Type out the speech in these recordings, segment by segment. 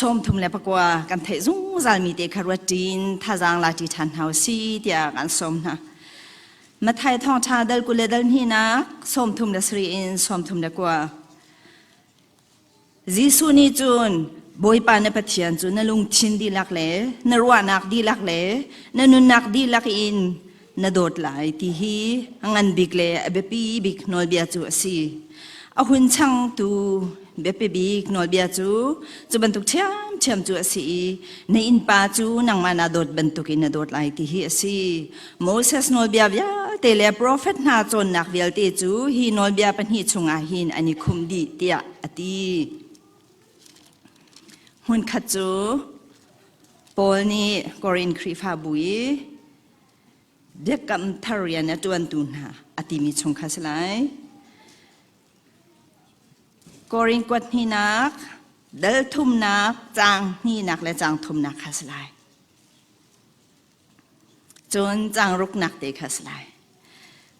34 kan theih zungzalmi te kha ruat ṭin thazaang la ṭi ṭhan hna u si tiah kan sawm hna. Matthai thawngṭha dal 20 le dal hnihnak 37 in 39. Jesuh nih cun Bawipa na Pathian cu na lungthin dihlak le na ruahnak dihlak le na nunnak dihlak in na dawt lai ti hi a ngan bik le a biapi bik nawlbia cu a si. A hun changtu biapi bik nawlbia cu cu bantuk ṭhiamṭhiam cu a si i na innpa cu nangmah naa dawt bantukin na dawt lai ti hi a si. Moses nawlbia vialte le profet hna cawnnak vialte cu hi nawlbia pahnih chungah hin an i khumh dih tiah a ti. Hmunkhat cu Paul nih Korin Khrihfabu i biakam thar rian a ṭuantu hna a timi chung kha si lai. Korin kuat hnihnak, dal thumnak, caang hnihnak le caang thumnak kha si lai. Cun caang ruknak te kha si lai.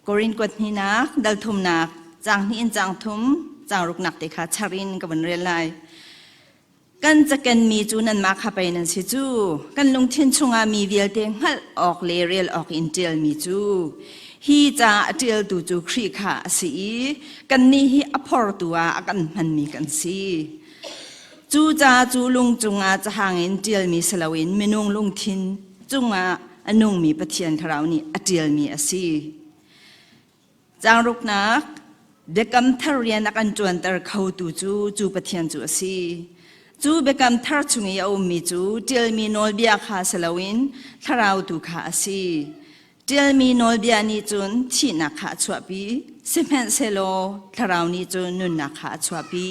Korin kuat hnihnak, dal thumnak, caang hnih in caang thum, caang ruknak te kha char in ka vun rel lai. Kan cakenmi cu nanmah kha pei nan si cu. Kan lungthin chungah mi vialte hngalh awk le rel awk in ṭialmi cu hi ca a ṭialtu cu Khrih kha a si i kannih hi a phortu ah a kan hmanmi kan si. Cu ca cu lung cungah cahang in ṭialmi si loin minung lungthin cungah a nungmi Pathian Thlarau nih a ṭialmi a si. Caangruknak biakam thar rian a kan ṭuanter khotu cu cu Pathian cu a si. Cu biakam thar chung i a ummi cu ṭialmi nawlbia kha si loin thlarau tu kha a si. Ṭialmi nawlbia nih cun thihnak kha a chuahpi, sihmanhsehlaw thlarau nih cun nunnak kha a chuahpi.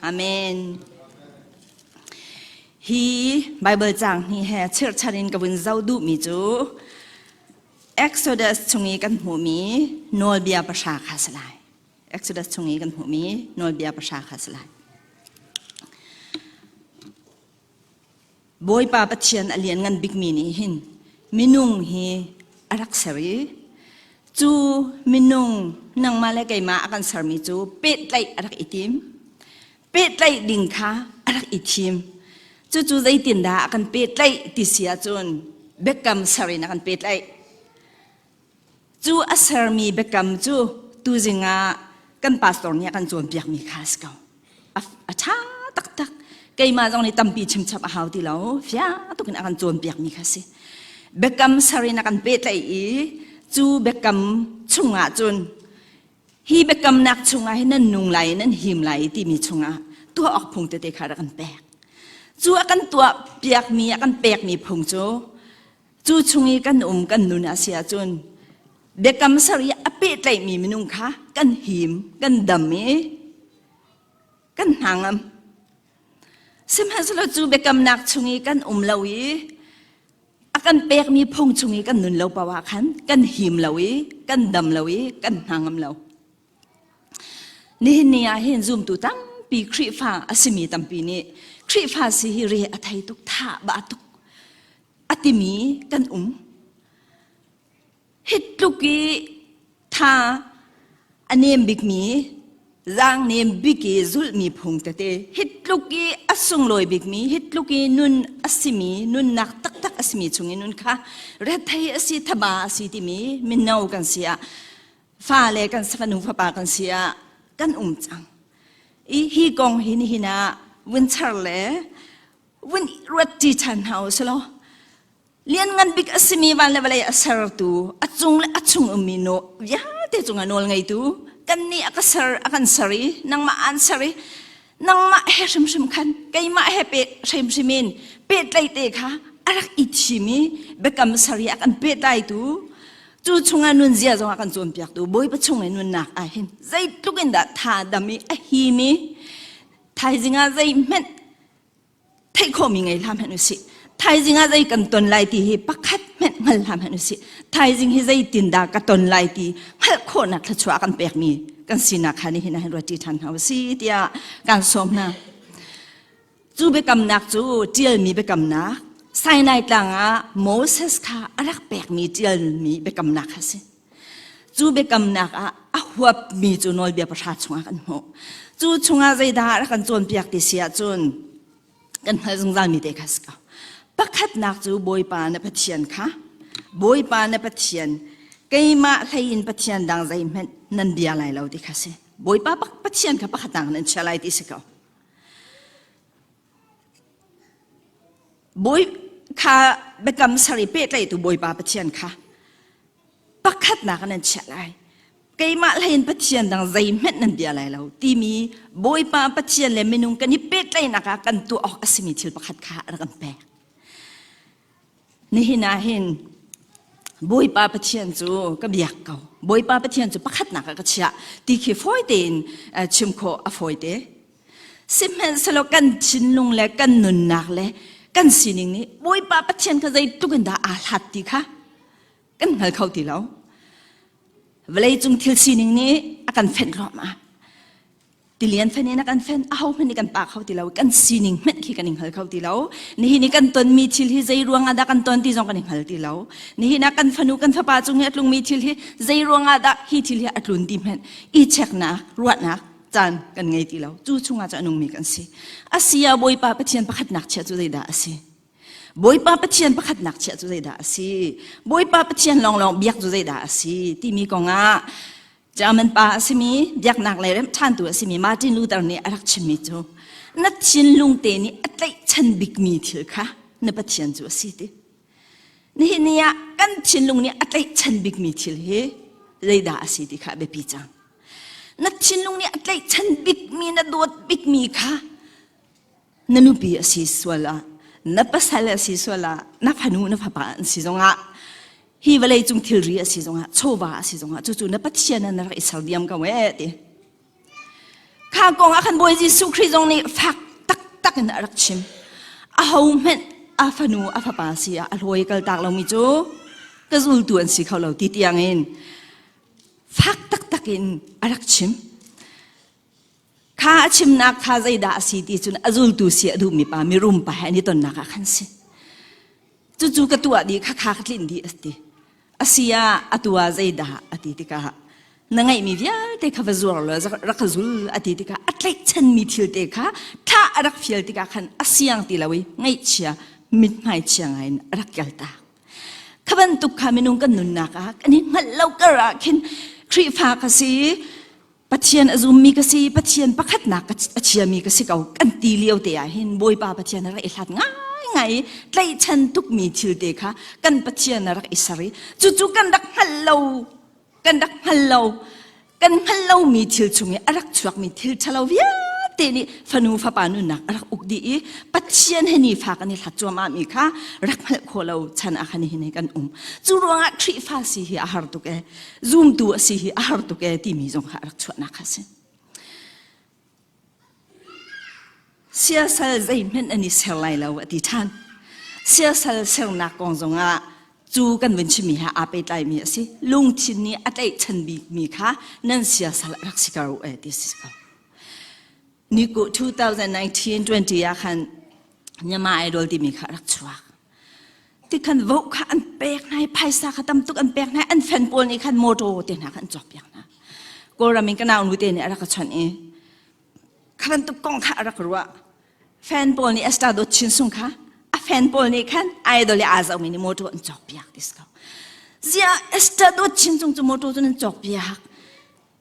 Amen. Hi Baibal caang hnih he chirhchan in ka vun zoh duhmi cu Exodus chung i kan hmuhmi nawlbia pahra kha si lai. Exodus chung i kan hmuhmi nawlbia pahra kha si lai. Bawipa Pathian a lianngan bikmi nih hin minung hi a rak ser i cu minung nangmah le keimah a kan sermi cu pehtlaih a rak i tim. Pehtlaih ding kha a rak i thim. Cucu zeitindah a kan pehtlaih ti si ahcun biakam ser in a kan pehtlaih. Cu a sermi biakam cu tuzing ah kan pastor nih a kan cawnpiakmi kha a si ko. A ṭha taktak. Keimah zong nih tampi chimchap a hau ti lo. Fiang tuk in a kan cawnpiakmi kha si. Biakam ser in a kan pehtlaih i cu biakam chungah cun hi biakamnak chungah hin nan nung lai i nan him lai timi chungah tuah awk phung tete kha rak kan pek. Cu a kan tuah piakmi a kan pekmi phung cu cu chung i kan um kan nun a si ahcun biakam ser i a pehtlaihmi minung kha kan him kan dam i kan hna ngam. Sihmanhsehlaw cu biakamnak chung i kan um lo i a kan pekmi phung chung i kan nun lo paoh ah khan kan him lo i kan dam lo i kan hna ngam lo. Nihin ni ah hin zumtu tampi Khrihfa a simi tampi nih Khrihfa si hi re a thei tuk tha ba tuk a timi kan um. Hi tluk i tha a nem bikmi zaang nem bik i zulhmi phung tete hi tluk i a sunglawi bikmi hi tluk i nun a simi nunnak taktak a simi chung i nun kha rethei a si thaba a si timi mino kan si ah fale kan fanu fapa kan si ah kan um cang i hi kong hi nihin ah vun char le vun ruat ṭi ṭhan hna u selaw Lianngan bik a simi van le vawlei a sertu, a cung le a chung ummi no vialte cungah nawl ngeitu, kannih a ka ser, a kan ser i nangmah aan ser i nangmah he hrimhrim khan keimah he pe hrimhrim in pehtlaih te kha a rak i thim i biakam ser i a kan pehtlaitu cu chungah nunzia zong a kan cawnpiaktu Bawipa chung i nunnak ah hin zeitluk in dah tha dam i a him i thaizing ah zeihmanh theih khawhmi ngei hlah hmanh usih thaizing ah zei kan ton lai ti hi pakhat hmanh hngal hlah hmanh usih thaizing hi zeitin dah ka ton lai ti hngalh khawhnak thluachuah kan pekmi kan sinak kha nihin ah hin ruat ṭi ṭhan hna usih tiah kan sawm hna cu biakamnak cu ṭialmi biakamnak Sinai tlang ah Moses kha a rak pekmi ṭialmi biakamnak kha si Cu biakamnak ah a huapmi cu nawlbia pahra chungah kan hmuh. Cu chungah zeidah a rak kan cawnpiak ti si ahcun. Kan hngalh zungzalmi te kha si ko. Pakhatnak cu Bawipa na Pathian kha Bawipa na Pathian keimah hlei in Pathian dang zeihmanh nan bia lai lo ti kha si. Bawipa Pathian kha pakhatnak nan chia lai ti si ko. Bawi kha biakam sari pehtlaihtu Bawipa Pathian kha pakhatnak nan chiah lai. Keimah hlei in Pathian dang zeihmanh nan bia lai lo timi Bawipa Pathian le minung kan i pehtlaihnak ah kan tuah awk a simi thil pakhat kha a rak kan pek. Nihin ah hin Bawipa Pathian cu ka biak ko. Bawipa Pathian cu pakhatnak ah ka chiah ti khi fawi tein chim khawh a fawi te. Sihmanhsehlaw kan thinlung le kan nunnak le kan sining nih Bawipa Pathian kha zeitluk in dah aa hlat ti kha kan hngal kho ti lo. Vawleicung thil sining nih a kan fenh ruahmah. Tilian fen in a kan fen, aho hmanh nih kan pa kho ti lo, kan sining hmanh khi kan i hngal kho ti lo. Nihin i kan tonmi thil hi zei ruang ah dah kan ton ti zong kan i hngal ti lo. Nihin ah kan fanu kan fapa cung i a tlungmi thil hi zei ruang ah dah hi thil hi a tlun ti hmanh i cheknak, ruahnak caan kan ngei ti lo. Cu chungah cu a nungmi kan si. Asia Bawipa Pathian pakhatnak chia cu zeidah a si? Bawipa Pathian pakhatnak chiah cu zeidah a si? Bawipa Pathian lawnglawng biak cu zeidah a si? Timi kongah German pa a simi biaknak lei remṭhantu a simi Martin Luther nih a rak chimmi cu na thinlung te nih a tlaihchan bikmi thil kha na Pathian cu a si ti. Nihin ni ah kan thinlung nih a tlaihchan bikmi thil hi zeidah a si ti kha a biapi cang. Na thinlung nih a tlaihchan bikmi na dawt bikmi kha na nupi a si sual ah na pasal a si sual ah na fanu na fapa an si zongah hi vawlei cung thilri a si zongah chawva a si zongah cucu na pathian na rak i ser diam ko eh ti kha kong ah khan Bawi Jesuh Khrih zong nih fak taktak in a rak chim a ho hmanh a fanu a fapa si ah a hlawi kal tak lomi cu ka zultu an si kho lo ti tiang in fak taktak in a rak chim Kha a chimnak kha zeidah a si ti cun a zultu si a duhmi pa mirum pa he an i tonnak ah khan si. Cucu ka tuah dih kha kha ka tlinh dih a ti. A si ah atu ah zeidah a ti tikah na ngeihmi vialte kha va zuar law rak ka zul a ti tikah a tlaihchanmi thil te kha thlah a rak fial tikah khan a siang ti lo i ngaihchia mithmai chia ngai in a rak kaltak. Kha bantuk kha minung kan nunnak ah kan i hngalh lo kar ah khin Khrihfa ka si Pathian a zummi ka si, Pathian pakhatnak a chiami ka si ko kan ti lio te ah hin Bawipa Pathian a rak i hlat ngaingai i tlaihchan tukmi thil te kha kan Pathian a rak i ser i cucu kan rak hngalh lo kan rak hngal lo kan hngalh lomi thil chung i a rak chuakmi thil ṭhalo vialte nih fanu fapa nunnak a rak uk dih i Pathian he nifa kan i hlat cuahmah mi kha rak hngalh khawh lo chan ah khan hin kan um cu ruangah Khrihfa si hi a har tuk ee zumtu a si hi a har tuk ee timi zong kha a rak chuahnak kha a si. Siasal zeihmanh an i ser lai lo a ti ṭhan. Siasal sernak kong zongah cu kan vun chimmi he aa pehtlaimi a si. Lungthin nih a tlaihchan bikmi kha nan siasal a rak si ko ee ti si ko. Ni 2019-20 ah khan Myanmar Idol timi kha rak chuak. Tikhan voh kha an pek hna i phaisa kha tam tuk an pek hna an fan pawl nih khan motor te hna kha an cawk piak hna. Kawlram in ka nau nu te nih a rak ka chawnh i kha bantuk kong kha a rak ruah. Fan pawl nih Esther Dawt Chin Sung kha a fan pawl nih khan idol i aa zohmi nih motor an cawk piak ti si ko. Ziah Esther Dawt Chin Sung cu motor cu nan cawk piak.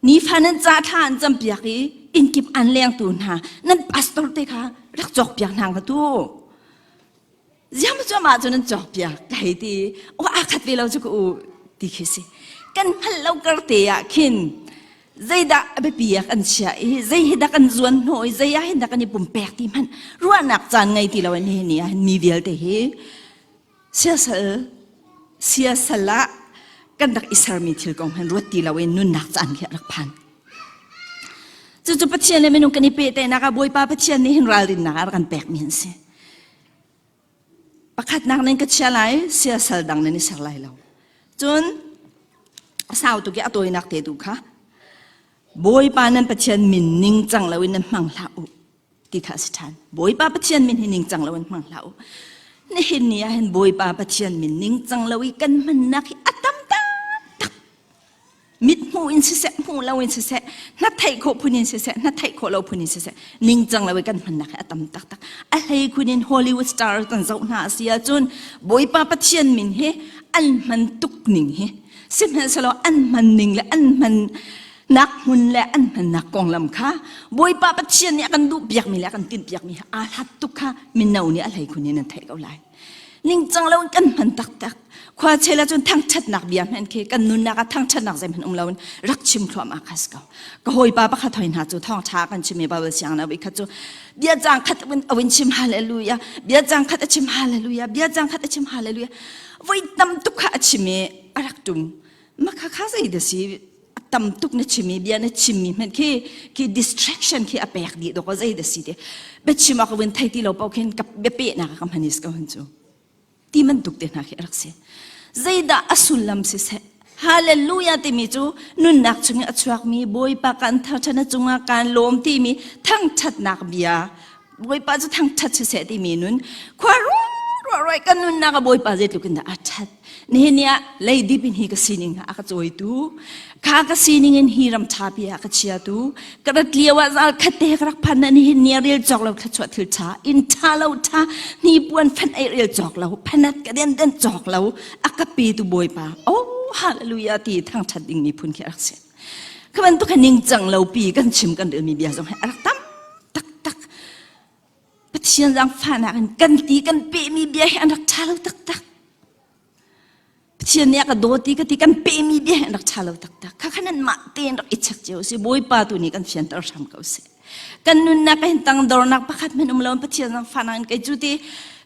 Nifa nan ca thla an campiak i innkip an lengtu hna nan pastor te kha rak cawkpiak hna ka tu. Ziam cu mah cu nan cawkpiak ka hei ti aw aa khat ve lo cu ka u ti khi si. Kan hngalh lo kar te ah khin zeidah a biapi ah kan chiah i zei hi dah kan zuan hnawh i zei ah hin dah kan i pumpek ti hmanh ruahnak caan ngei ti lo in nihin ni ah hin mi vialte hi Siasal siasal ah kan rak i sermi thil kong han ruat ti loin nunnak caan khi a rak phan. Cucu Pathian le minung kan i pehtlaihnak ah Bawipa Pathian nih hin ralrinnak a rak kan pekmi an si. Pakhatnak nan ka chia lai, siasal dang nan i ser lai lo. Cun sau tuk i a tawinak te tu kha Bawipa nan Pathian min ningcang loin nan hmang hlah u. ti kha a si ṭhan. Bawipa Pathian min hi ningcang lo in hmang hlah u. Nihin ni ah hin Bawipa Pathian min ningcang lo i kan hmannak hi a tam taktak. Mit hmuh in siseh, hmuh lo in siseh, hna theih khawh phun in siseh, hna theih khawh lo phun in siseh, ningcang lo i kan hmannak hi a tam taktak. A hlei khun in Hollywood star kan zoh hna a si ahcun Bawipa Pathian min hi an hman tuk ning hi sihmanhsehlaw an hman ning le an hman nak hmun le an hmannak konglam kha Bawipa Pathian nih a kan duh piakmi le a kan tinh piakmi aa hlat tuk kha mino nih a hlei khun in an theih ko lai. Ningcang lo in kan hman taktak. Khua chel ahcun thangṭhatnak bia hmanh khi kan nunnak ah thangṭhatnak zeihmanh um loin rak chim thluahmah kha si ko. Ka hawipa pakhat hoi hna cu thawngṭha kan chim i Bible siang na khat cu bia cang khat a win chim hallelujah bia cang khat a chim hallelujah bia cang khat a chim hallelujah voi tam tuk kha a chim i a rak ṭum ma kha kha zei da si tam tuk na chim i bia na chimmi hmanh khi khi distraction khi a pek dih dawk zei da si te biachim a ka vun thei ti lo paoh khin ka biapehnak ka hman is ko hun cu ti bantuk te hna khi a rak si zeidah a sullam siseh Hallelujah timi cu nunnak chung i a chuakmi Bawipa kan thangṭhat na cungah kaan lawm timi thangṭhatnak bia Bawipa cu thangṭhat siseh timi nun khua ruah ruah kan nunnak ah Bawipa zeitluk in dah a ṭhat nihin ni ah leidip in hi ka sining ah a ka cawitu kha ka sining in hi ram ṭhapi ah ka chiatu ka rat lio ah zal khat te ka rak phan na nihin ni ah rel cawk lo thluachuah thil ṭha inn ṭha lo ṭha hnipuan fan ei rel cawk lo phanat ka den den cawk lo a ka petu Bawipa oh hallelujah ti thangṭhat ding miphun khi a rak si kha bantuk ningcang lo pi kan chim kan relmi bia zong hi a rak tam taktak Pathian zaangfahnak in kan ti kan pehmi bia hi an rak ṭha lo taktak Pathian nih a ka dawt ti ka ti kan pehmi bia hi an rak ṭha lo taktak kha kha nan mah tein rak i check cio si Bawipa tu nih kan fianter hram ko seh kan nunnak hin tangdornak pakhat hmanh um lo Pathian zaangfahnak in kei cu ti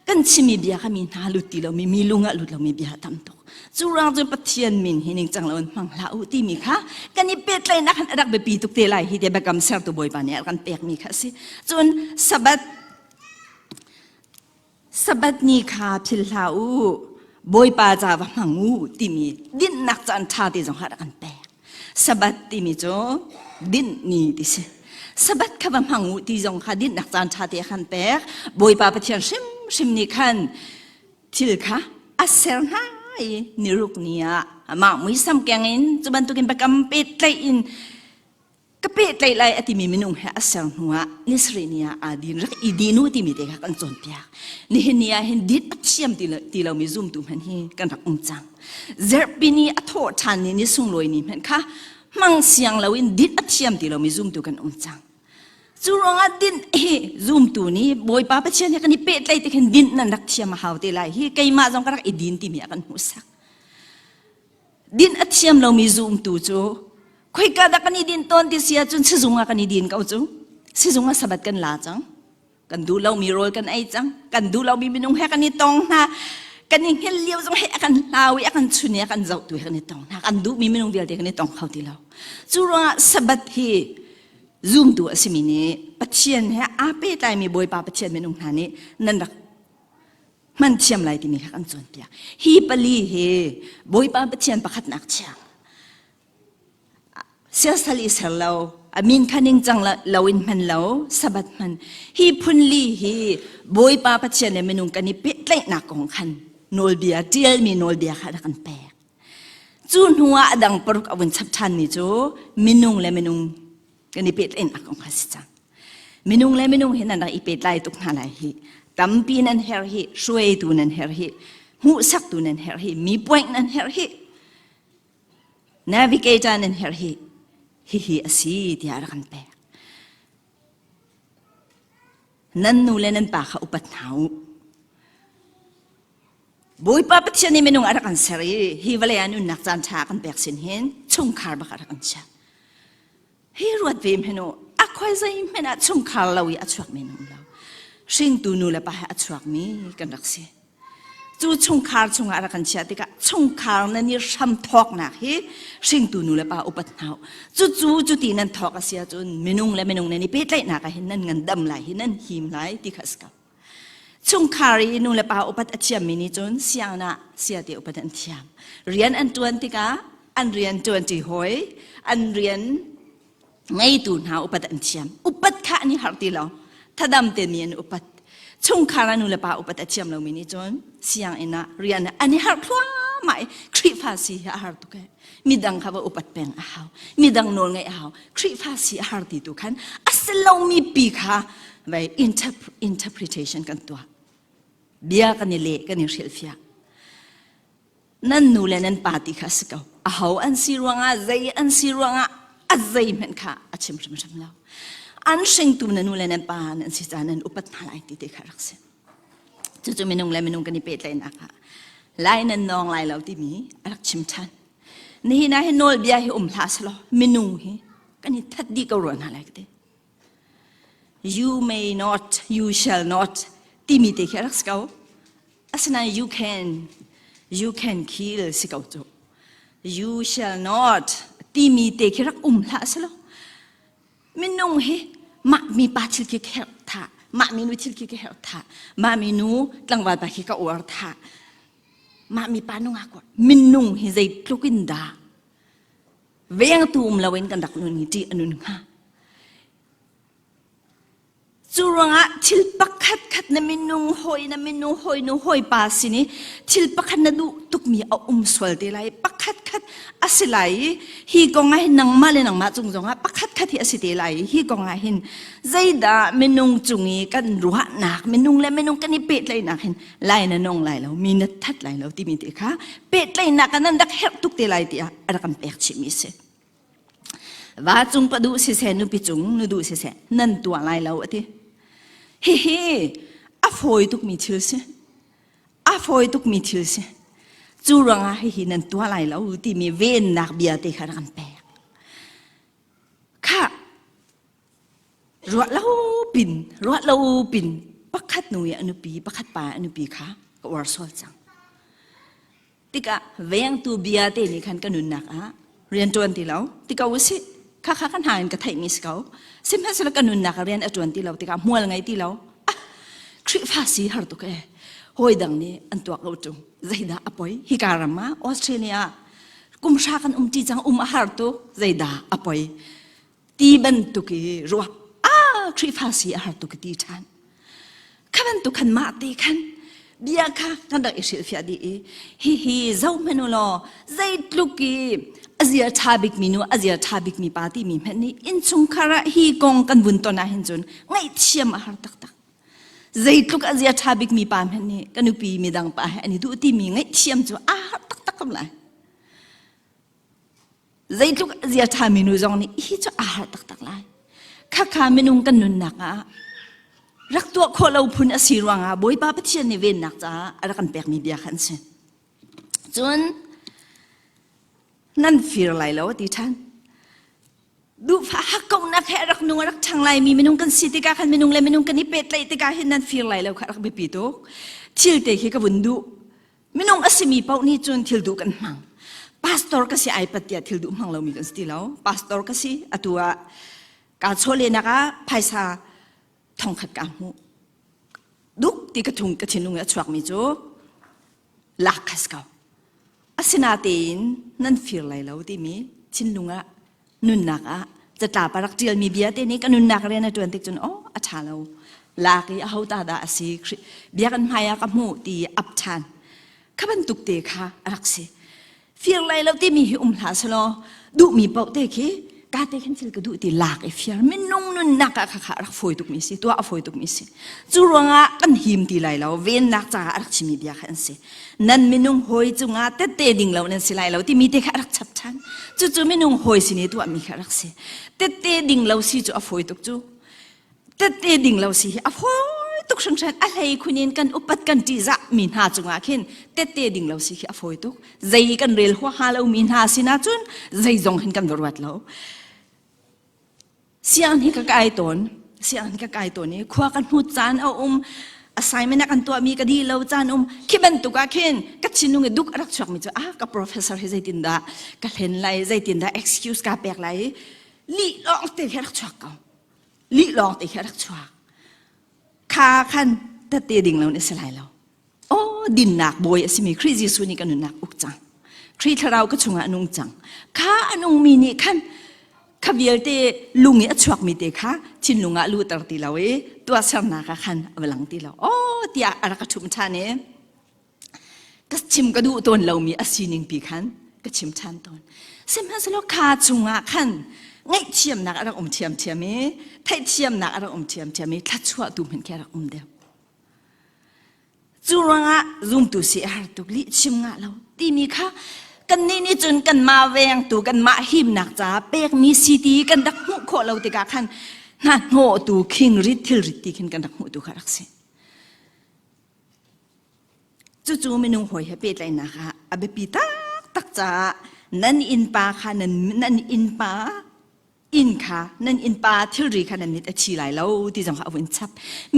kan chimmi bia kha mi hna lut ti lomi mi lung ah lut lomi bia tam tuk Cu ruang cun Pathian min hi ningcang lo in hmang hlah u timi kha kan i pehtlaihnak han a rak biapi tuk te lai hi te biakam sertu Bawipa nih a kan pekmi kha a si. Cun Sabbath Sabbath ni kha phil hlah u Bawipa ca va hmang u timi dinhnak caan ṭha te zong kha a rak kan pek. Sabbath timi cu dinh ni ti si. Sabbath kha va hmang u ti zong kha dinhnak caan ṭha te a kan pek. Bawipa Pathian hrimhrim nih khan thil kha a ser hna i niruk ni ah amah muisam keng in cu bantukin biakam pehtlaih in ka pehtlaih lai a timi minung he a ser hnu ah nisarih ni ah aa din rak i din u timi te kha kan cawnpiak nihin ni ah hin din a thiam ti lomi zumtu hmanh hi kan rak um cang zerhpi ni a thawh ṭhan ni ni sunglawi ni hmanh kha hmang siang loin din a thiam ti lomi zumtu kan um cang Cu ruangah dinh hi zumtu nih Bawipa Pathian he kan i pehtlaih tik hin dinh nan rak thiam a hau te lai hi keimah zong ka rak i din timi a kan hmuhsak. Dinh a thiam lomi zumtu cu khoika dah kan i din tawn ti si ahcun sizung ah kan i din ko cu. Sizung ah sabat kan la cang. Kan duh lomi rawl kan ei cang. Kan duh lomi minung he kan i tong hna. Kan i hngilh lio zong he a kan hlau i a kan chun i a kan zohtu he kan i tong hna. Kan duhmi minung vialte kan i tong kho ti lo. Cu ruangah sabat hi zumtu a simi nih Pathian he aa pehtlaimi Bawipa Pathian minung hna nih nan rak hman thiam lai timi kha kan cawnpiak. Hi pali hi Bawipa Pathian pakhatnak chiang siasal i ser lo, a min kha ningcang lo in hman lo, Sabbath hman. Hi phunli hi Bawipa Pathian le minung kan i pehtlaihnak kong khan nawlbia ṭialmi nawlbia kha rak kan pek. Cu hnu ah a dang paruk a vun chap ṭhanmi cu minung le minung kan i pehtlaihnak kong kha a si cang. Minung le minung hi nan rak i pehtlai tuk hna lai hi. Tampi nan herh hi, hruaitu nan herh hi, hmuhsaktu nan herh hi, mi point nan herh hi, navigator nan herh hi, hihi a si tiah a rak kan pek. Nan nu le nan pa kha upat hna u. Bawipa Pathian nih minung a rak kan ser i hi vawlei ah nunnak caan ṭha a kan pek sin hin chungkhar bak a rak kan chiah. Hi ruat ve hmanh u, a khoi zei hmanh ah chungkhar lo i a chuakmi an um lo. Hringtu nu le pa he a chuakmi kan rak si. Cu chungkhar chungah a rak kan chiah tikah chungkhar nan i hram thawknak hi hringtu nu le pa upat hna u. Cucu cuti nan thawk a si ahcun minung le minung nan i pehtlaihnak ah hin nan ngandam lai hi nan him lai ti kha a si ko. Chungkhar i nu le pa upat a thiammi nih cun sianginn ah siate upat an thiam. Rian an ṭuan tikah an rian ṭuanṭi hawi, an rian ngeitu hna upat an thiam. Upat kha an i harh ti lo. Thadam te mi an upat. Chungkhar ah nu le pa upat a thiam lomi nih cun sianginn ah rian an i harh thluahmah. thluahmah i Khrihfa si hi a har tuk ee. Midang kha va upat peng a hau. Midang nawl ngaih a hau. Khrihfa si a har ti tu khan a si lomi pi kha vai interpretation kan tuah. Bia kan i leh kan i hrilhfiah. Nan nu le nan pa ti kha a si ko. Aho an si ruangah zei an si ruangah a zei hmanh kha a chim hrimhrim lo. An hringtu na nu le nan pa nan si caah nan upat hna lai ti te kha rak si. Cucu minung le minung kan i pehtlaihnak ah lai nan nawng lai lo timi a rak chim ṭhan. Nihin ah hin nawlbia hi um hlah selaw minung hi kan i that dih ko rua hna lai ka ti. You may not, you shall not timi te khi a rak si ko. Asinain you can, you can kill si ko cu. You shall not timi te khi rak um hlah selaw minung hi mah mi pa thil khi ka herh tha mah minu thil khi ka herh tha mah minu tlangval pa khi ka uar tha mah mi pa nungak minung hi zeitluk in dah vengtu um loin kan rak nun hi ṭih a nun hnga Cu ruangah thil pakhat khat na minung hawi na minung hawi nu hawi pa sin i thil pakhat na duh tukmi a um sual te lai pakhat khat a si lai i hi kong ah hin nangmah le nangmah cung zongah pakhat khat hi a si te lai i hi kong ah hin zeidah minung cung i kan ruahnak minung le minung kan i pehtlaihnak hin lai na nong lai lo mi na that lai lo timi te kha pehtlaihnak ah nan rak herh tuk te lai tiah a rak kan pek chihmi a si. Va cung pa duh siseh nupi cung nu duh siseh nan tuah lai lo a ti. Hihi a fawi tukmi thil si. A fawi tukmi thil si. Cu ruangah hihi nan tuah lai lo timi vennak bia te kha rak kan pek. Khah ruah lo pin ruah lo pin pakhat nu i a nupi pakhat pa a nupi kha ka uar sual cang. Tikah vengtu bia te nih khan ka nunnak ah rian ṭuan ti lo ti ko usih. Khakha ka hna in ka theihmi si ko. Sihmanhsehlaw ka nunnak ah rian a ṭuan ti lo tikah hmual ngei ti lo. Ah, Khrihfa si har tuk ee. Hawi dang nih an tuak lo ṭung. Zeidah a poi? Hika ram ah Australia ah kum hra kan um ṭi cang um a har tuk. Zeidah a poi? Ti bantuk i ruah ah Khrihfa si a har tuk i ti ṭhan. Kha bantuk khan mah te khan bia kha kan rak i hrilhfiah dih i hihi zohhmanh u law zeitluk i a zia ṭha bikmi nu a zia ṭha bikmi pa timi hmanh nih innchungkhar ah hi kong kan vun ton ah hin cun ngaihthiam a har taktak. Zeitluk a zia ṭha bikmi pa hmanh nih ka nupi midang pa he an i duh timi ngaihthiam cu a har taktak ko lai. Zeitluk zia ṭhami nu zong nih hi cu aa harh taktak lai. Khakha minung kan nunnak ah rak tuah khawh lo phun a si ruangah Bawipa Pathian nih vennak caah a rak kan pekmi bia kha an si. Cun nan fir lai lo a ti ṭhan. Duhfah hakkauhnak he a rak nung a rak ṭhang laimi minung kan si tikah khan minung le minung kan i pehtlaih tikah hin nan fir lai lo kha rak biapi tuk. Thil te khi ka vun duh. Minung a simi paoh nih cun thil duh kan hmang. Pastor ka si ai pat tiah thil duh hmang lomi kan si ti lo. Pastor ka si atu ah kaa chawlehnak ah phaisa thongkhat kaa hmuh. Duk ti ka thung ka thinlung i a chuakmi cu lak kha si ko. Asinatein nan fir lai lo timi thinlung ah nunnak ah catlap a rak ṭialmi bia te nih ka nunnak rian a ṭuan tik cun oh a ṭha lo lak i aho ta dah a si biakinn hmai ah ka hmuh ti ap ṭhan kha bantuk te kha a rak si fir lai lo timi hi um hlah selaw duhmi paoh te khi ka te khin thil ka duh ti lak i fir minung nunnak ah kha kha rak fawi tukmi si tuah a fawi tukmi si cu ruangah kan him ti lai lo vennak caah a rak chimi bia kha an si Nan minung hawi cungah tette ding lo nan si lai lo timi te kha a rak chap ṭhan. Cucu minung hawi sin i tuahmi kha a rak si. Tette ding lo si cu a fawi tuk cu. Tette ding lo si hi a fawi tuk hringhran. A hlei khun in kan upat kan ṭihzah mi hna cungah khin tette ding lo si hi a fawi tuk. Zei kan rel huaha lomi hna sinah cun zeizong hin kan va ruat lo. Sianginn hi ka kai tawn. Sianginn ka kai tawn i khua ka hnut caan a um. Assignment a kan tuahmi ka dih lo caan um. Khi bantuk ah khin ka thinlung i duk a rak chuakmi cu ah ka professor hi zeitindah ka hlen lai, zeitindah excuse ka pek lai i lih lawng te khi a rak chuak ko. Lih lawng te khi a rak chuak. Kha khan tette ding lo nih si lai lo. Aw dinnak bawi a simi Khrih Jesuh nih ka nunnak uk cang. Khrih thlarau ka chungah a nung cang. Kha a nungmi nih khan kha vialte lung i a chuakmi te kha thinlung ah luhter ti lo i tuahsernak ah khan a va lang ti lo. Aw tiah a rak ka ṭhumh ṭhan i. Ka chim ka duh tawn lomi a sining pi khan ka chim ṭhan tawn. Sihmanhsehlaw kha chungah khan ngaihthiamnak a rak um ṭhiamṭhiam i theihthiamnak a rak um ṭhiamṭhiam i thluachuah tu hmanh khi a rak um deuh. Cu ruangah zumtu si a har tuk lih chim ngah lo timi kha kannih nih cun kanmah vengtu kanmah himnak caah pekmi si ti kan rak hmuh khawh lo tikah khan hnahnawhtu khingrit thilrit ti khin kan rak hmuh tu kha rak si. Cucu minung hawi he pehtlaihnak ah a biapi taktak caah nan innpa kha nan, nan innpa inn kha nan innpa thilri kha nan mit a thi lai lo ti zong kha a vun chap.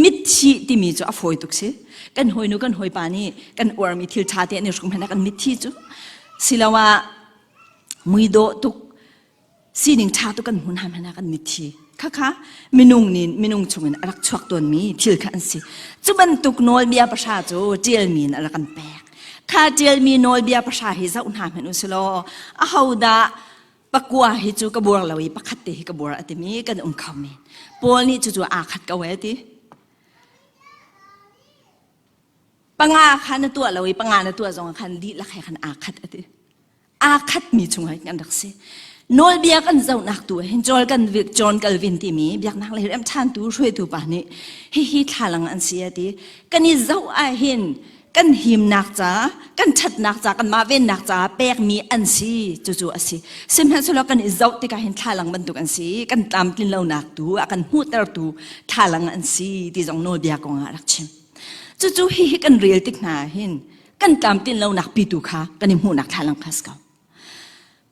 Mitthi timi cu a fawi tuk si. Kan hawinu kan hawipa nih kan uarmi thil ṭha te an i hruk hmanh ah kan mitthi cu siloah muidawh tuk sining ṭha tu kan hmun hmanh ah kan mitthi khakha minung nin minung chungin a rak chuak tawnmi thil kha an si cu bantuk nawlbia pahra cu ṭialmi in a rak kan pek kha ṭialmi nawlbia pahra hi zoh hna hmanh u silaw ahodah pakua hi cu ka buar lo i pakhat te hi ka buar a timi kan um kho men Paul nih cucu aa khat ko e ti panga kha na tuah lo i panga na tuah zong khan dihlak he khan aa khat a ti aa khatmi chungah kan rak si. Nawlbia kan zohnak tu hin John kan John Calvin timi biaknak lei remṭhantu hruaitu pa nih hihi thlalang an si a ti. Kan i zoh ah hin kan himnak ca, kan ṭhatnak ca, kanmah vennak ca pekmi an si cucu a si. Sihmanhsehlaw kan i zoh tikah hin thlalang bantuk an si, kan tlamtlin lonak tu a kan hmuhtertu thlalang an si ti zong nawlbia kong ah a rak chim. Cucu hihi kan rel tik hna hin kan tlamtlin lonak pitu kha kan i hmuhnak thlalang kha si ko.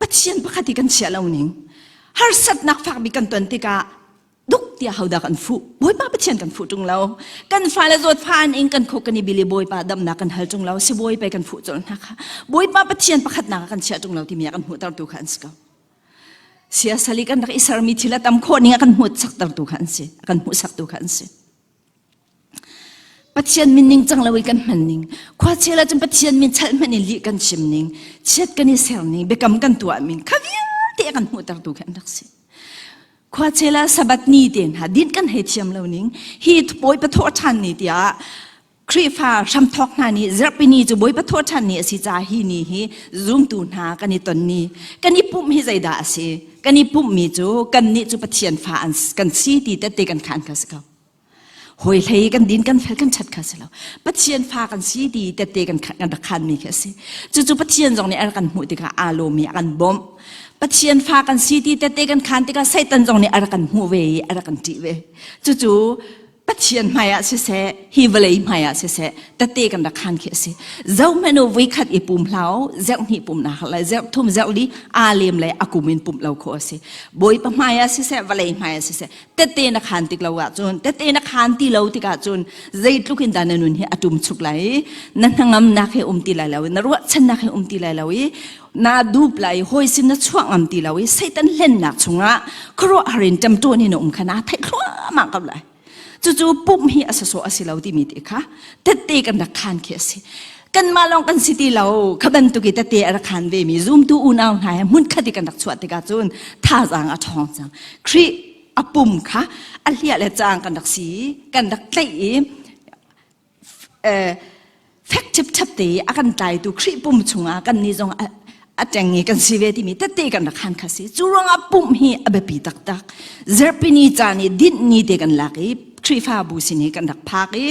Pathian pakhat i kan chiah lo ning harsatnak fakbi kan ton tikah duk tiah hodah kan fuh Bawipa Pathian kan fuh ṭung lo kan fale zawt fa an ing kan khuk kan i bili Bawipa damnak kan hal ṭung lo si Bawipa kan fuh colh hna kha Bawipa Pathian pakhatnak ah kan chiah ṭung lo timi ah kan hmuhtertu kha an si ko siasal i kan rak i sermi thil a tam khawh ning a kan hmuh saktertu kha an si a kan hmuhsaktu kha an si Pathian min ning cang lo i kan hman ning khuachel ahcun Pathian min chalh hmanh in lih kan chim ning chiat kan i ser ning biakam kan tuah ning kha vialte a kan hmuhtertu khi an rak si khuachel ah sabbath ni te hna din kan hei thiam lo ning hi Bawipa thawh ṭhan ni tiah Khrihfa hramthawk hna nih zarhpini cu Bawipa thawh ṭhan ni a si caah hi ni hi zumtu hna kan i ton ni kan i pumh hi zeidah a si kan i pumhmi cu kannih cu Pathian fa kan si ti tette kan khan kha si ko Hawi hlei kan din kan fel kan ṭhat kha si lo. Pathian fa kan si ti tette kan kan rak khanmi khi a si. Cucu Pathian zong nih a rak kan hmuh tikah aa lawm i a kan bawmh. Pathian fa kan si ti tette kan khan tikah Satan zong nih a rak kan hmuh ve i a rak kan ṭih ve. Cucu Pathian hmaiah siseh, hi vawlei hmaiah siseh, tette kan rak khan khi a si. Zohhmanh u voikhat i pum hlah u, zerh hnih pumnak le zerh thum zerh li aa lem le a kum in pumh lo khawh a si. Bawipa hmaiah siseh, vawlei hmaiah siseh, tette na khaan tik lo ahcun tette na khaan ti lo tikah cun zeitluk in dah na nun hi a ṭum chuk lai i na hnangamnak he um ti lai lo i na ruahchannak he um ti lai lo i naa dup lai i hawi sin na chuah ngam ti lo i Satan hlennak chungah khuaruahhar in ṭemṭawn in a um kha naa theih thluahmah ko lai cucu pumh hi a sawsawh a si lo timi te kha tette kan rak khaan khi a si kanmah lawng kan si ti lo kha bantuk i tette a rak khaan ve mi zumtu unau hna he hmunkhat i kan rak chuah tikah cun thazaang a ṭhawng cang Khrih a pum kha a hliah le caang kan rak si kan rak tlaih i fek ṭhipṭhep te i a kan tlaitu Khrih pum chungah kan nih zong a ṭeng i kan si ve timi tette kan rak han kha si cu ruangah pumh hi a biapi taktak zarhpini caan i dinh ni te kan lak i Khrihfabu sin hi kan rak phak i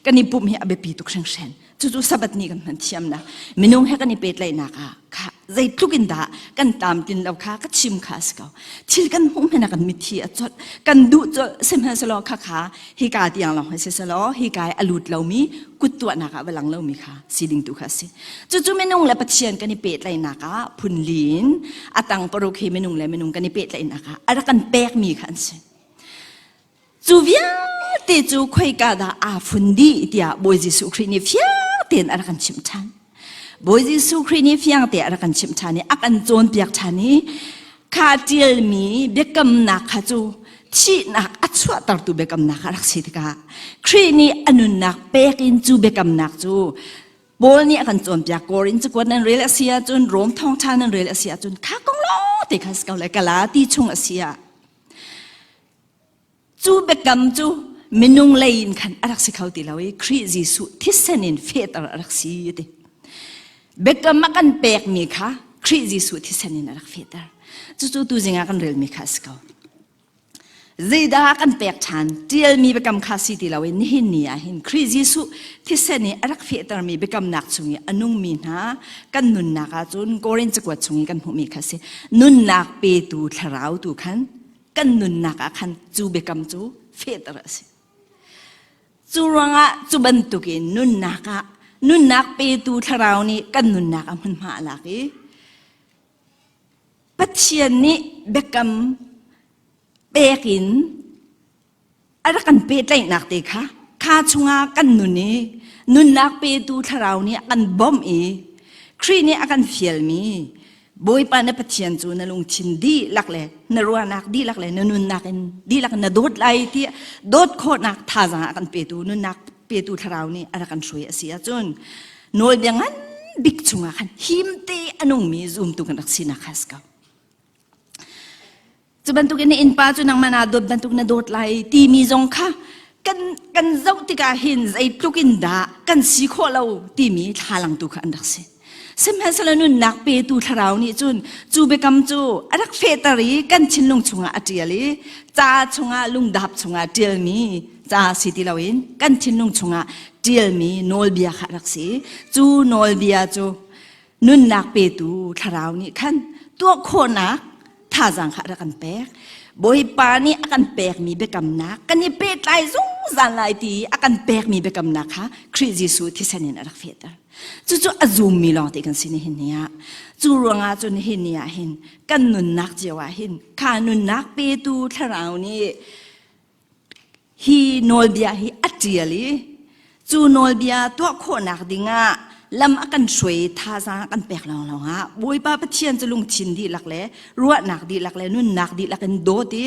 kan i pumh hi a biapi tuk hringhran Cucu Sabbath ni kan hman thiamnak minung he kan i pehtlaihnak ah kha zeitluk in dah kan tlamtlin lo kha ka chim kha a si ko. Thil kan hmuh hmanh ah kan mitthi a colh, kan duh colh sihmanhsehlaw kha kha hika tiang lawng hi siselaw hika i a lut lomi kut tuahnak ah va lang lomi kha si ding tu kha a si. Cucu minung le Pathian kan i pehtlaihnak ah phunli in a tang paruk hi minung le minung kan i pehtlaihnak ah a rak kan pekmi kha an si. Cu vialte cu khoika dah aa fun dih tiah Bawi Jesuh Khrih nih fiang tein a rak kan chimh ṭhan. Bawi Jesuh Khrih nih fiang te a rak kan chimh ṭhan i a kan cawnpiak ṭhan i kha ṭialmi biakamnak kha cu thihnak a chuahtertu biakamnak a rak si tikah Khrih nih a nunnak pek in cu biakamnak cu Paul nih a kan cawnpiak Korin cakuat nan rel a si ahcun Rom thawngṭha nan rel a si ahcun kha kong lawng te kha si ko le Galati chung a si ah Cu biakam cu minung lei in khan a rak si kho ti lo i Khrih Jesuh thisen in fehter a rak si a ti. Biakam a kan pekmi kha Khrih Jesuh thisen in a rak fehter. Cucu tuzing ah kan relmi kha a si ko. Zeidah a kan pek ṭhan? Ṭialmi biakam kha si ti loin nihin ni ah hin Khrih Jesuh thisen i a rak fehtermi biakamnak chung i a nungmi hna kan nunnak ahcun Korin cakuat chung i kan hmuhmi kha si. Nunnak petu thlarau tu khan kan nunnak ah khan cu biakam cu fehter a si. Cu ruangah cu bantukin nunnak ah nunnak petu thlarau nih kan nunnak ah hmunhma a lak i Pathian nih biakam pek in a rak kan pehtlaihnak te kha kha chungah kan nun i nunnak petu thlarau nih a kan bawmh i Khrih nih a kan fialmi Bawipa na Pathian cu na lungthin dihlak le na ruahnak dihlak le na nunnak in dihlak na dawt lai ti dawt khawhnak thazaang a kan petu nunnak petu thlarau nih a rak kan hruai a si ahcun nawlbia ngan bik chungah khan himte a nungmi zumtu kan rak sinak kha a si ko. Cu bantukin na innpa cu nangmah naa dawt bantuk na dawt lai timi zong kha kan kan zoh tikah hin zeitluk in dah kan si khawh lo timi thlalang tu kha an rak si. Sihmanhsehlaw nunnak petu thlarau nih cun cu biakam cu a rak fehter i kan thinlung chungah a ṭial i ca chungah lungdap chungah ṭialmi ca si ti loin kan thinlung chungah ṭialmi nawlbia kha a rak si. Cu nawlbia cu nunnak petu thlarau nih khan tuah khawhnak thazaang kha a rak kan pek. Bawipa nih a kan pekmi biakamnak kan i pehtlai zungzal lai ti a kan pekmi biakamnak kha Khrih Jesuh thisen in a rak fehter. Cucu a zummi lawng te kan si nihin ni ah. Cu ruangah cun nihin ni ah hin kan nunnak cio ah hin kha nunnak petu thlarau nih hi nawlbia hi a ṭial i cu nawlbia tuah khawhnak dingah lam a kan hruai thazaang a kan pek lawnglawng ah Bawipa Pathian cu lungthin dihlak le ruahnak dihlak le nunnak dihlak in dawt i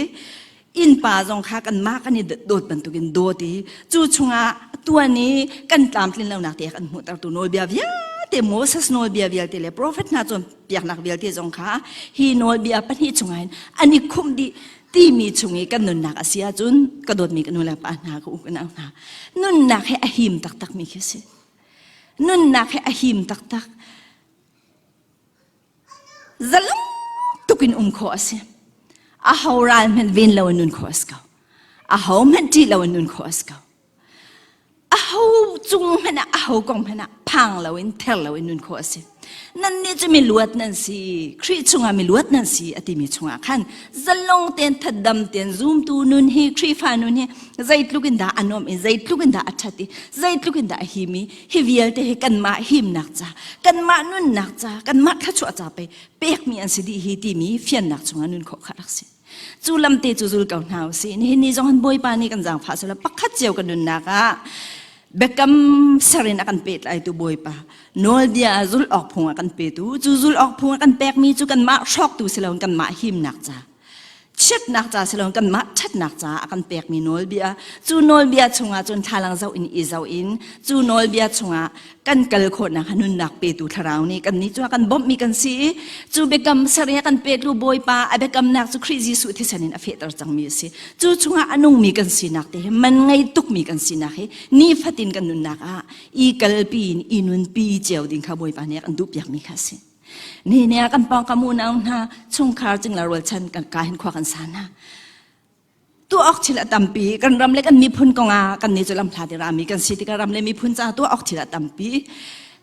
innpa zong kha kanmah kan i dawt bantukin dawt i cu chungah tuan i kan tlamtlin lonak te kan hmuhtertu nawlbia vialte Moses nawlbia vialte le profet hna cawnpiaknak vialte zong kha hi nawlbia pahnih chungah hin an i khumh dih timi chung i kan nunnak a si ahcun ka dawtmi ka nu le pa hna ka u ka nau hna nunnak he a him taktak mi khi si nunnak he a him taktak zalong tuk in um khawh a si a ho ral hmanh ven lo in nun khawh a si ko a ho hmanh ṭih lo in nun khawh a si ko Aho cung hmanh ah aho kong hmanh ah phang loin ther loin nun khawh a si. Nannih cu miluat nan si, Khrih chungah miluat nan si a timi chungah khan zalong tein thatdam tein zumtu nun hi Khrihfa nun hi zeitluk in dah a nuamh i zeitluk in dah a ṭhat i zeitluk in dah a him i hi vialte hi kanmah himnak ca, kanmah nunnak ca, kanmah thluachuah ca pei pekmi an si dih hi timi fiannak chungah nun khawh kha rak si. Cu lamte cu zul ko hna usih. Nihin ni zong han Bawipa nih kan zaangfah sela pakhat cio kan nunnak ah biakam ser in a kan pehtlaitu Bawipa nawlbia zul awk phung a kan petu cu zul awk phung a kan pekmi cu kanmah hrawktu si loin kanmah himnak ca chiatnak ca si loin kanmah ṭhatnak ca a kan pekmi nawlbia cu nawlbia chungah cun thlalang zoh in i zoh in cu nawlbia chungah kan kal khawhnak ha nunnak petu thlarau nih kan nih cu a kan bawmhmi kan si i cu biakam ser i a kan pektu Bawipa a biakamnak cu Khrih Jesuh thisen in a fehter cangmi a si cu chungah a nungmi kan sinak te hi man ngei tukmi kan sinak hi nifatin kan nunnak ah i kalpi in i nunpi cio ding kha Bawipa nih a kan duhpiakmi kha a si ni ne ah kan pawngkam unau hna chungkhar cingla rualchan kan ka hin khua kan sa hna tuah awk thil a tampi kan ram le kan miphun kong ah kan nih cu lamhla ti rami kan si tikah ram le miphun ca tuah awk thil a tampi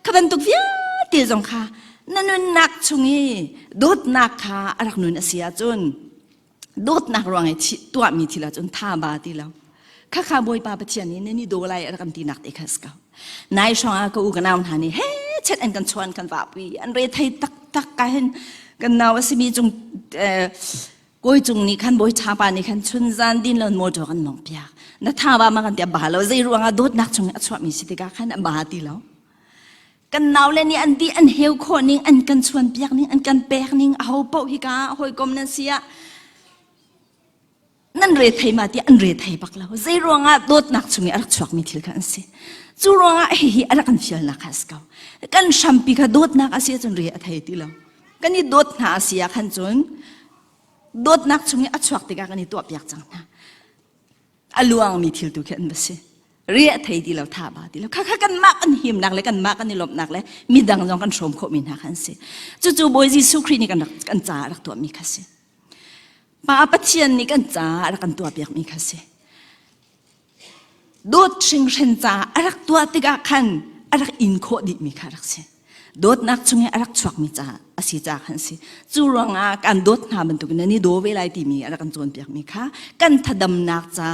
kha bantuk vialte zong kha na nunnak chung i dawtnak kha a rak nun a si ahcun dawtnak ruang i tuahmi thil ahcun tha ba ti lo khakha bawipa pathian nih nan i daw lai a rak kan tinak te kha si ko nai hrawng ah ka u ka nau hna nih he chet an kan chuan kan vahpi an re thei taktak ka hin kan nau a simi cung Kawi cung nih khan bawi ṭha pa nih khan chun zan din lo motor kan mong piak. Na tha ba ma kan tia ba lo zei ruangah dawtnak chung a chuahmi si tikah khan a ba ti lo. Kan nau le nih an di an heu khawh ning an kan chuan piak ning an kan pek ning a ho paoh hi ka hawikom nan si ah nan re thei ma ti an re thei bak lo. Zei ruangah dawtnak chung i a rak chuakmi thil kha an si. Cu ruangah hihi a rak kan fialnak kha a si ko. Kan hrampi kha dawtnak a si ahcun re a thei ti lo. Kan i dawt hna a si ah khan cun dawtnak chung i a chuak tikah kan i tuahpiak cang hna. A luangmi thil tu khi an va si. Riah thei ti lo tha ba ti lo. Khakha kanmah kan himnak le kanmah kan i lawmhnak le midang zong kan hrawm khawhmi hna kha an si. Cucu Bawi Jesuh Khrih nih kan rak kan caah rak tuahmi kha si. Pa Pathian nih kan caah rak kan tuahpiakmi kha si. Dawt hringhren ca a rak tuah tikah khan a rak in khawh dihmi kha a rak si. Dawtnak chung i a rak chuakmi ca a si ca khan si. Cu ruangah kan dawt hna bantukin nan i daw ve lai timi a rak kan cawnpiakmi kha kan thadamnak ca,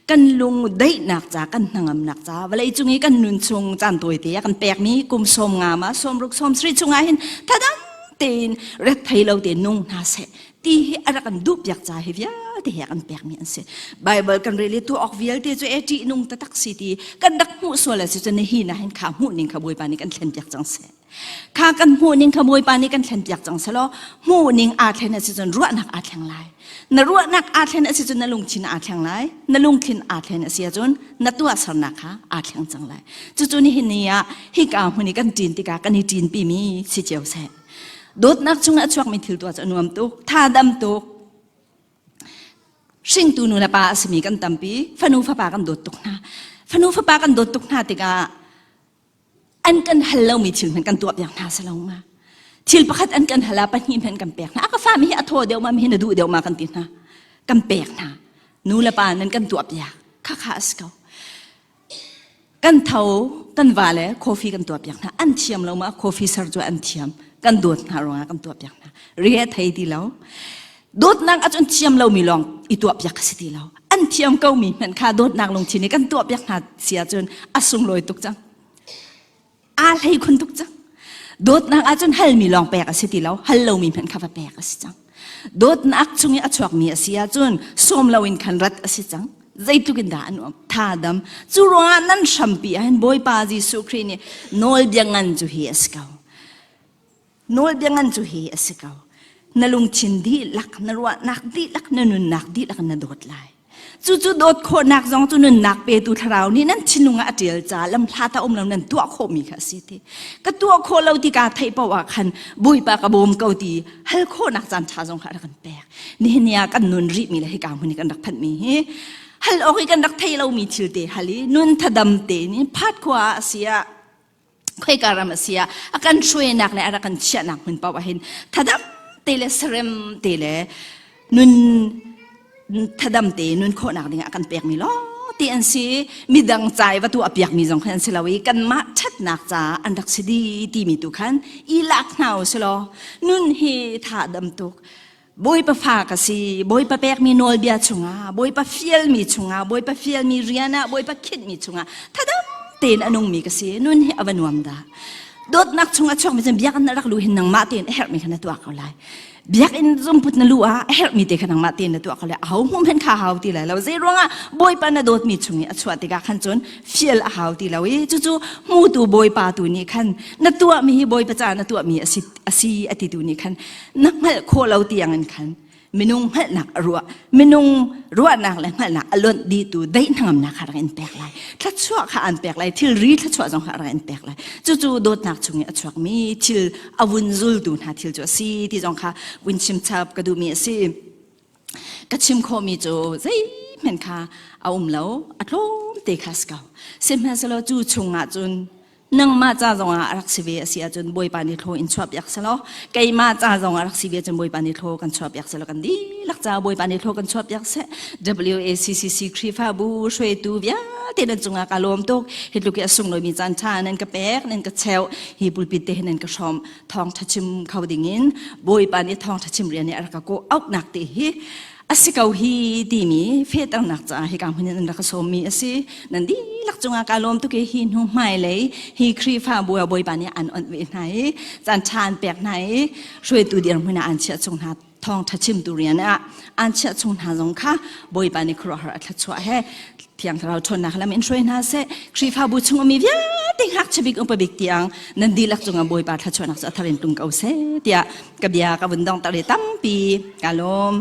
kan lung daihnak ca, kan hnangamnak ca, vawlei cung i kan nun chung caan tawite a kan pekmi kum sawm nga ma sawmruk sawmsarih chungah hin thadam tein ret thei lo tein nung hna seh ti hi a rak kan duh piak ca hi vialte hi a kan pekmi an si. Bible kan rel i tuah awk vialte cu e ṭih nung taktak si ti kan rak hmuh sual a si cun hi na hin kha hmuh ning kha Bawipa nih kan thlen piak cang seh. Kha kan hmuh ning kha Bawipa nih kan thlen piak cang selaw hmuh ning aa thlen a si cun ruahnak aa thleng lai. Na ruahnak aa thlen a si cun na lungthin aa thleng lai. Na lungthin aa thlen a si ahcun na tuahsernak kha aa thleng cang lai. Cucu nihin ni ah hika hmun i kan ṭin tikah kan i ṭinpimi si cio seh. Dawtnak chungah a chuakmi thil tuah cu a nuam tuk, tha dam tuk. Hringtu nu le pa a simi kan tampi, fanu fapa kan dawt tuk hna. Fanu fapa kan dawt tuk hna tikah an kan hal lomi thil hmanh kan tuah piak hna si lo ma. Thil pakhat an kan hal ah pahnih hmanh kan pek hna. A ka fa mi hi a thaw deuh ma, mi hi na duh deuh ma kan ti hna. Kan pek hna. Nu le pa nan kan tuah piak. Khakha a si ko. Kan tho, kan va le coffee kan tuahpiak hna. An thiam lo ma coffee ser cu an thiam. Kan dawt hna ruangah kan tuahpiak hna. Re a thei ti lo. Dawtnak ahcun thiam lomi lawng i tuahpiak a si ti lo. An thiam ko mi hmanh kha dawtnak lungthin i kan tuahpiak hna si ahcun a sunglawi tuk cang. Aa hlei khun tuk cang. Dawtnak ahcun halmi lawng pek a si ti lo, hal lomi hmanh kha va pek a si cang. Dawtnak chung i a chuakmi a si ahcun sawm loin khan rat a si cang. Zeitluk in dah an um tha dam. Cu ruangah nan hrampi ahhin Bawipa Jesuh Khrih nih nawlbia ngan cu hi a si ko. Nawlbia ngan cu hi a si ko. Na lungthin dihlak, na ruahnak dihlak, na nunnak dihlak na dawt lai. Cucu dawt khawhnak zong cu nunnak petu thlarau nih nan thinlung ah a ṭial ca lamhlat a um lo nan tuah khawhmi kha a si ti. Ka tuah khawh lo ti kaa theih paoh ah khan Bawipa ka bawm ko ti hal khawhnak caan ṭha zong kha a rak kan pek. Nihin ni ah kan nun rihmi le hika hmun i kan rak phanhmi hi hal awk i kan rak theih lomi thil te hal i nun thadam tein phat khua ah a si ah khoika ram a si ah a kan hruainak le a rak kan chiahnak hmun paoh ah hin thadam te le sarem te le nun thadam te nun khawhnak ding ah kan pekmi lawng te an si midang ca i va tu a piakmi zong khan an si lo i kanmah ṭhatnak caah an rak si di timi tu khan i lak hna u si law nun hi tha dam tuk Bawipa fa ka si, Bawipa pekmi nawlbia chungah, Bawipa fialmi chungah, Bawipa fialmi rian ah, Bawipa khinhmi chungah thadam tein a nungmi ka si. Nun hi a va nuam dah. Dawtnak chung a chuakmi cun biakinn na rak luh hin nangmah tein a herhmi kha na tuah ko lai. Biakinn zungput na luh ah a herhmi te kha nangmah tein na tuah ko lai. Aho hmuh hmanh kha hau ti lai lo. Zei ruangah Bawipa na dawtmi chung i a chuah tikah khan cun fial a hau ti lo i cucu hmutu Bawipa tu nih khan na tuahmi hi Bawipa ca na tuahmi a si a si a titu nih khan na hngalh khawh lo tiang in khan minung hngalhnak a ruah minung ruahnak le hngalhnak a lonh dihtu daih hnangamnak kha rak in pek lai thluachuah kha an pek lai thilri thluachuah zong kha rak in pek lai cucu dawtnak chung i a chuakmi thil a vun zultu hna thil cu a si ti zong kha vun chim chap ka duhmi a si ka chim khawhmi cu zeihmanh kha a um lo a tlawm te kha si ko sihmanhsehlaw cu chungah cun nangmah ca zongah a rak si ve a si ahcun Bawipa nih thlaw in chuahpiak selaw keimah ca zongah a rak si ve ahcun Bawipa nih thlaw kan chuahpiak selaw kan dihlak ca Bawipa nih thlaw kan chuahpiak seh WACCC Khrihfabu hruaitu vialte nan cungah ka lawm tuk hi tluk i a sunglawimi caan ṭha nan ka pek nan ka cheuh hi pulpit te hi nan ka hrawm thawngṭha chim kho dingin Bawipa nih thawngṭha chim rian nih a rak ka kawh auhnak te hi a si ko hi timi fehternak caah hika hmun in an rak ka sawmmi a si. Nan dihlak cungah kaa lawm tuk i hi hnu hmailei hi Khrihfabu ah Bawipa nih an onh ve hna i caan ṭha an pek hna i hruaitu dirhmun ah an chiah chung hna thawngṭha chimtu rian ah an chiah chung hna zong kha Bawipa nih khuaruahhar a thluachuah he Thiang Thlarau ṭhawnnak lam in hruai hna seh. Khrihfabu chung ummi vialte ngakchia bik upa bik tiang nan dihlak cungah Bawipa thluachuahnak cu a thar in tlung ko seh tiah ka bia ka vun dongter i tampi ka lawm.